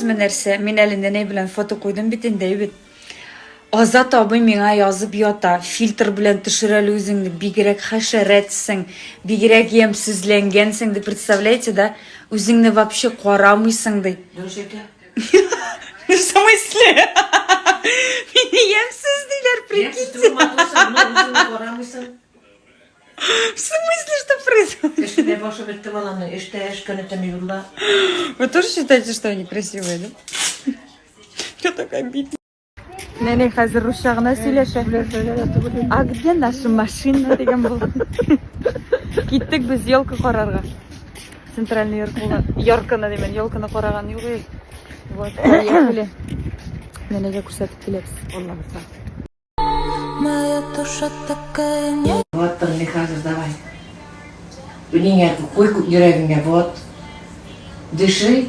Нәрсә, мин әле нәнәй белән фото куйдым бит инде, әйбит. Азат абый миңа язып ята, фильтр белән төшер әле үзеңне, бигрәк хәшәрәтсең, бигрәк ямьсезләнгәнсең, ди, представляете, да? Үзеңне вообще карамыйсың, ди. Дөрес әйтә. В смысле? Мине ямьсез диләр, Ямьсез прикиньте. түгел, матурсың, но үзеңне карамыйсың. В смысле, что происходит? Эштә башы бетте баламның, эштә эш көне төне юлда. Вы тоже считаете, что они красивые, да? Я так обидно. Нәнәй хәзер русча гына сөйләшә. А где наша машина дигән булды. Киттек без елка карарга. Центральный Йоркуга. Йорканы димен, елканы караган юк ей. Вот, поехали. Нәнәйгә күрсәтеп киләбез. Алла булса. Моя душа такая не Вот тыңлый хәзер, давай. Өнеңә куй йөрәгеңә, вот. Дыши.